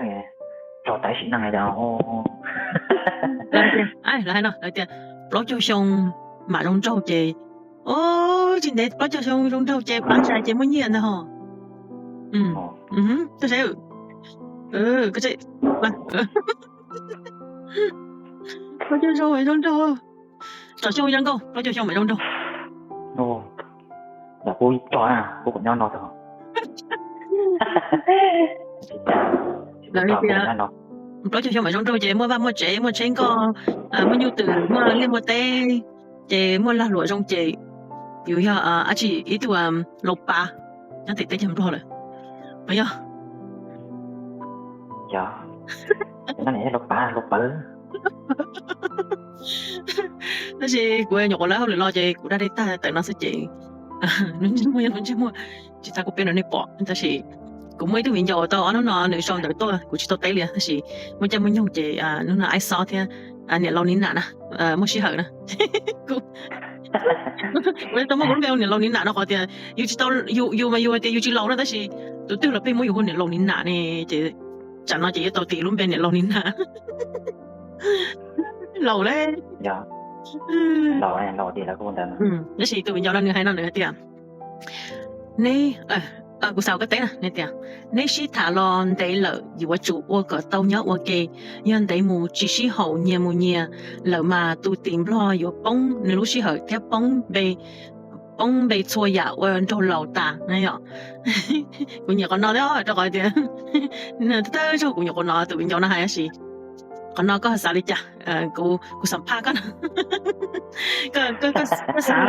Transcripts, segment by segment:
neej, tso tau sim neej os. Lawv hais no, lawv tias plaub caug xyoo mam zoo nraug ces, o, tsis ntev plaub caug xyoo zoo nraug ces pab zais ces muaj nyiaj ntag ho. Plaub caug xyoo mam zoo nraug, tso xyoo zoo nkauj, plaub caug xyoo mam zoo nraug. Kuv tso, kuv kom nyob no tso. Lawv tias plaub caug xyoo mam zoo nraug ces muaj vaj muaj tsev, muaj tsheb nkoj, muaj nyuj twm, muaj liaj muaj teb, ces muaj lag luam zoo ces yus yog dab tsi ib tug laus pav nyob tim teb chaws Nplog lawm, puas yog? Yog, laus pav, laus pav. Tab sis kuv nyuam qhuav lawv hauj lwm los ces kuv da dej tag tawm no xwb ces lub ntsej muag yog lub ntsej muag tsis tau kuv peb rau nej pom. Tab sis kuv muaj ib tug viv ncaus tau ob hnub no nws sau ntawv tuaj kuv tsis tau teb li tab sis muaj caij muaj nyoog ces hnub no aib xob thiab niam laus Ni Nam na muaj sij hawm na. Kuv tau muab kuv lub npe hu niam laus Ni Nam no qhov tias yus tsis tau, yus mas yus hais tias yus tsis laus na tab sis tus twg los pheej muab yus hu niam laus Ni Nam ne ces tsam no ces yuav tau tis lub npe niam laus Ni Nam. Laus lawm. Tab sis tus viv ncaus no nws hais no nws hais tias, neb, kuv xav koj teb na, nws tias, neb sib tham los ntev lawm yuav tsum ua kom tau nyob ua ke, yog ntev mus tsis sib haum nyias mus nyias lawm mas tus tim Nplog yuav poob nws lub sij hawm thiab poob npe, poob npe txhua yam ua nraug laus tas na yom. Kuv nyiam qhov no thiab rau qhov tias thawj zaug kuv nyuam qhuav hnov tus viv ncaus no hais tab sis qhov no koj xav li cas? Kuv, kuv xam phaj koj no. Koj, koj xav,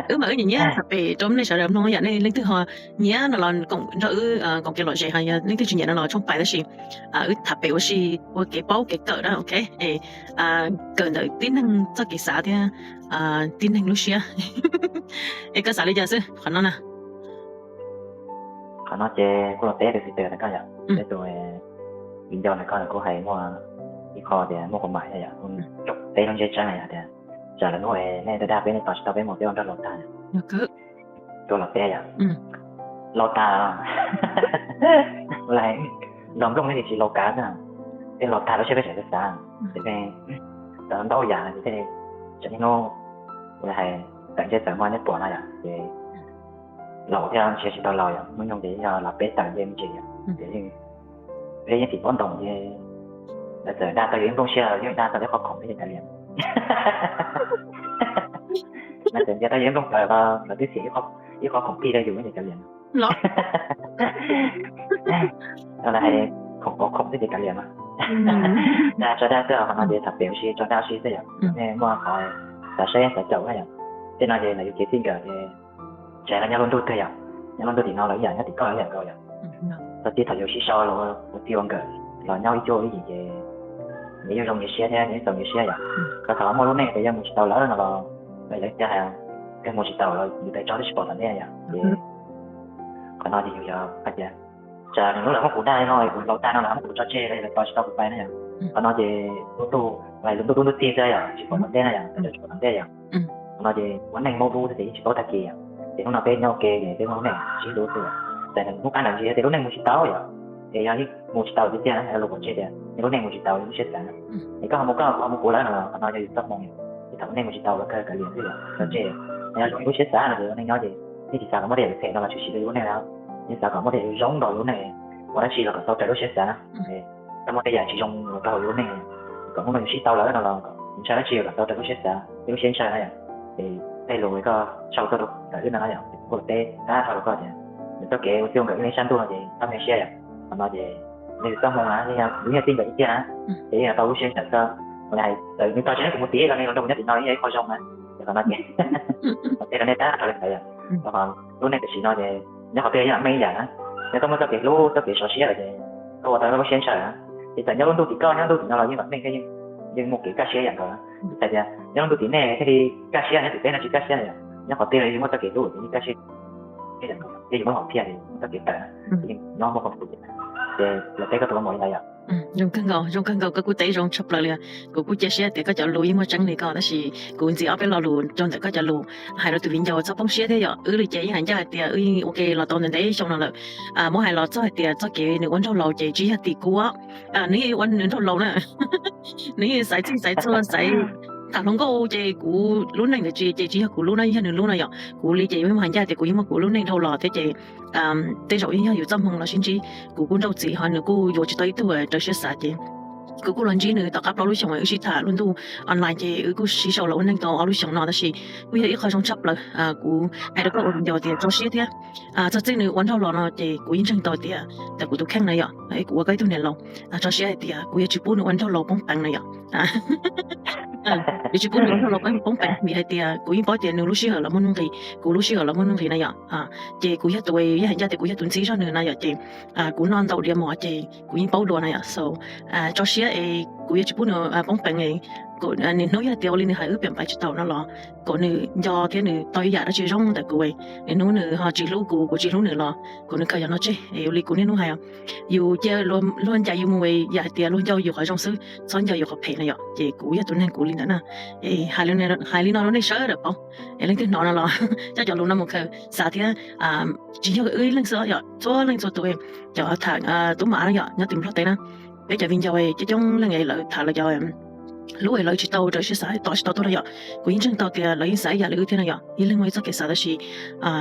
wb mas wb nyiam nyiam tham pem rau nej sawv daws mloog yom, nej leej twg ho nyiam no los koom nrog wb koom kev lom zem, ho yog leej twg tsis nyiam no los tshooj pais tab sis wb tham pem ua si ua kev paub kev kawm na, ok. Kawm ntawm tib neeg txoj kev xav thiab tib neeg lub siab. Es koj xav li cas xwb qhov no na? Qhov no ces kuj los teb tus txiv ntawd koj yom, teb tus viv ncaus ntawd koj kuj hais muaj ib qho tias muaj kua mam yom, kuj teb lub ntsiab tseeb yom tias tsam lawv hnub nej dag dag peb nej tos tsis tau peb mus peb ua nraug laus tag. Tuaj los teb yom, laus tas, los nplooj nej tsis laus kav xwb, tej laus tag lub siab peb tseem xav xav, ces peb tau ntau yam no ces thiaj li tsam niaj hnub kuv hais tawm ntsej tawm muag nej pom no yom, ces laus thiab ntshe tsis tau laus yom, muaj nyoog ces yog los peb tawm ntsej me ntsis yom, ces yeej, peb yeej tsis paub ntoos ces lawv txawm dag tau yus ib nplooj siab los yeej dag tau ib qho khoom peb ces kav liam. Lawv txawm ntiav tau yus ib nplooj plaws los lawv twb xim ib qho khoom plig rau yus ces kav liam. Los hais khoom pov khoom xwb ces kav liam mas. Dag tso dag xwb, qhov no ces tham pem ua si tso dag ua si xwb yom, nej muaj qhov xav saib xav caum na yom. Tej no ces ntawm yus kev txij nkawm ces tseem los nyob lub ntuj twg yom, nyob lub ntuj tim no los ib yam, nyob tim koj los ib yam nkaus yom. Txog tib thaum yus sib sau los ua txij ua nkawm los nyob ib cuab ib yim ces nyias yeej zoo nyias siab thiab nyias yeej txaus nyias siab yom. Koj thaum muaj lub neej ces yog mus tsis tau lawm no los, lawv tias hais, yog mus tsis tau los yus tais tso twb tsis pom tom ntej yom. Ces qhov no ces yus yog hais tias tsam nws lub lawv muab kuv dag no kuv laus tag no lawv muab kuv tso tseg lawv tos tsis tau kuv pais na yom. Qhov no ces lub ntuj, lub ntuj tub ntuj txig xwb yom, tsis pom tom ntej na yom, tsis pom tom ntej yom. Qhov no ces ua neeg maub dub xwb ces yeej tsis paub tag kis yom. Ces hnub no peb nyob ua ke ces peb muaj lub neej sib hlub xwb yom. Txawm hnub qab ntam ntsis yog tias lub neej mus tsis tau yom, es yog yeej mus tsis tau tiag tiag na, lus pom tseg tias yog lub neej mus tsis tau lub siab xav. Es koj ho mus koj, kuv ho mus kuv lawm no, qhov no yog yus txoj hmoo yom. Ces thaum lub neej mus tsis tau los kawg kav liam xwb yom, tso tseg. Yog zoo yus lub siab xav no ces ua neej nyob ces yeej tsis xav kom muaj tej yam phem no los tshwm sim rau yus lub neej na. Yeej xav kom muaj tej yam zoo nrog yus lub neej, ua dab tsi los kom tau raws lub siab xav. Tau muaj tej yam tsis zoo los rau hauv yus lub neej, kom hnub no yus sib tau lawm no los kom ntshai dab tsi los kom tau raws lub siab xav, yus lub siab ntshai na yom. Ces tej lus koj sau tuaj rau ntawm wb no na yom, kuv los teb tab rau koj tias nws txoj kev ua txij ua nkawm ib leeg sab ntuj no ces txhob me siab yom. Qhov no ces nws txoj hmoo na, yus yog txij nkawm ib tiag na, ces yeej tau lub siab ntshai koj. Kuv hais txawm nws tso tseg kuv mus tid los nws los nrog kuv nyob tim no yeej yog ib qho zoo na. Ces qhov no ces los teb rau nej tab rau li ntawd yom. Lub neej tam sim no ces nyob qhov twg yeej lam meej ib yam na. Yog koj muaj txoj kev hlub txoj kev sov siab lawm ces koj ua tau lub siab ntshai na. Ces txawm nyob lub ntuj tim koj nyob ntuj tim no los yeej vam meej thiab yeej muaj kev kaj siab ib yam nkaus na. Txhais tias nyob lub ntuj tim nej thiaj li kaj siab, nyob tim peb no tsis kaj siab na yom. Nyob qhov twg los yeej muaj txoj kev hlub ces yeej kaj siab ib yam nkaus, ces yus muab hom phiaj ces muaj txoj kev tawm na, yeej nyob muaj qhov tus ces los teb koj tus ua mus li ntawd yom. Zoo kawg nkaus, zoo kawg nkaus, koj kuj teb zoo tshaj plaws li. Kuv kuj cia siab tias koj cov lus yeej muaj tseeb li koj, tab sis kuv ntxiv ob peb lo lus rau ntawm koj cov lus hais rau tus viv ncaus txhob poob siab thiab yom. Wb li ces yeej hais ncaj hais tias wb yeej ua ke los tau ntev ntev xyoo no lawm. Muab hais los txog hais tias txoj kev nws ua nraug laus ces tsis yog tim kuv, nws yeej ua nws nraug laus na. Nws yeej xaiv txij xaiv txhua xaiv tham hluas nkauj ces kuv lub neej ntawd tsis ces tsis yog kuv lub na, yog nws lub na yom. Kuv li ces yeej muaj hais ncaj tias kuv yeej muaj kuv lub neej dhau los thiab ces tej zaum yeej yog yus txoj hmoo los sib ntsib. Kuv kuj nrauj txiv ho nws kuj yuav tsis tau ib tug raws siab xav ces kuv kuj los ntsib nws tom qab plaub lub xyoos wb sib tham lub ntuj online ces wb kuj sib sau los ua neej tau ob lub xyoos no tab sis kuj yog ib qho zoo tshaj plaws. Kuv hais rau koj ua viv ncaus tias tso siab thiab. Txog txij nws ua nraug laus no ces kuv yeej ntseeg tau tias tam kuv tus kheej na yom, kuv ua koj ib tug niam laus, tso siab hais tias kuv yuav tsis pub nws ua nraug laus poob peev na yom. Yuav tsis pub nws ua nraug laus poob peev vim hais tias kuv yeej paub tias nws lub sij hawm los muaj nuj nqis, kuv lub sij hawm los muaj nuj nqis na yom. Ces kuv yog tus, yeej hais ncaj tias kuv yog tus ntxhib zog nws na yom ces kuv noj ntau diav mos ces kuv yeej paub dua na yom. So tso siab es kuv yuav tsis pub nws poob peev. Niaj hnub yog tias ua li nws hais wb piam pais tsis tau no los kom nws nco thiab nws tau ib yam dab tsi zoo ntawm kuv. Niaj hnub nws ho tsis hlub kuv, kuv tsis hlub nws los kom nws kawm yog no tseg. Ua li kuv niaj hnub hais, yus cia luag ncaim yus mus yam hais tias luag nco yus qhov zoo xwb, txhob nco yus qhov phem na yom. Ces kuv yog tus neeg kuv li ntawd na. Hais li no rau nej sawv daws paub, es leej twg hnov no los coj cov lus no mus khaws xav thiab. Tsis yog wb ib leeg xwb yom, txhua leej txhua tus, cov tham tub mam no yom nyob tim Nplog teb na, peb cov viv ncaus coob coob leej lawv tham lawv cov lub es lawv tsis tau raws siab xav, tos tsis tau tuaj na yom. Kuv yeej ntseeg tau tias lawv yeej xav ib yam li wb thiab na yom, ib leeg muaj ib txoj kev xav tab sis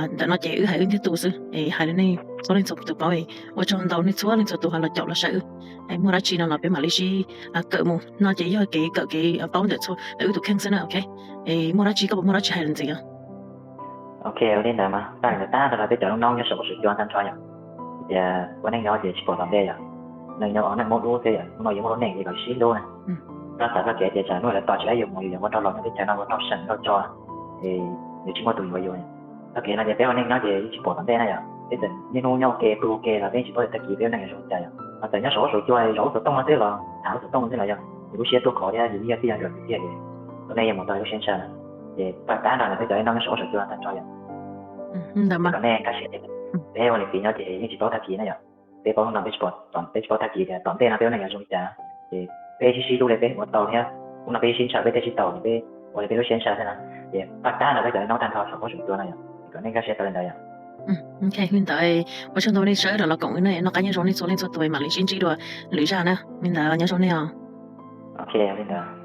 ntawm no ces wb hais wb ntiag tug xwb es hais li nej txhua leej txhua tus paub. Ua tsaug ntau nej txhua leej txhua tus ho los caum los saib wb. Muaj dab tsi no los peb mam li sib kawm mus, no ces yog kev kawm kev paub ntawm txhua ntawm wb tus kheej xwb na. Ok, muaj dab tsi koj puas muaj dab tsi hais los ntxiv? Ok, li ntawd mas tag li ntawd tag nrho rau peb cov noob noob nyob saum huab saum cua tag nrho yom. Tias ua neej nyob ces tsis pom tom ntej yom. Neej nyob neej muab dub xwb yom, hnub no yuav muaj lub neej li lawv sib hlub na. Koj xav txoj kev tias tsam hnub lawv tos tsis tau yus mus yus yuav ua nraug laus nyob teb chaws no ua noj seem noj tso, yus tsis muaj tus yuav yus. Txoj kev no ces peb ua neej nyob ces yeej tsis pom tom ntej na yom. Peb txawm niaj hnub nyob ua ke pw ua ke los peb yeej tsis paub tias tag kis peb ua neej yuav zoo li cas yom. Ho txawm nyob saum huab saum cua zaum huab xov tooj no xwb los tham huab xov tooj xwb los yog yus lub siab tuaj khov thiab yus yeej yog tij yog nkawm tiag tiag ces ua neej yeej mus tau lub siab ntsha na. Ces paj tab nrog ntawm peb cov noob nyob saum huab saum cua tag nrho yom. Kom nej nkag siab, peb ua niam txiv nyob ces yeej tsis paub tag kis na yom. Peb paub hnub no peb tsis paub tag kis tias tom ntej no peb ua neej yuav zoo li cas. Ces peb sib sib hlub li peb ua tau thiab, hnub no peb sib ntshaw peb thiaj sib tau, peb ua li peb lub siab ntshaw xwb na. Ces paj tab nrog peb cov noob tag nrho saum huab saum cua no yom, kom nej nkag siab tau li ntawd yom. Ok, li ntawd ua tsaug ntau nej sawv daws los koom wb na, noj qab nyob zoo nej txhua leej txhua tus, mam li sib ntsib dua lwm zaj na. Li ntawd nyob zoo nej os. Ok, li ntawd.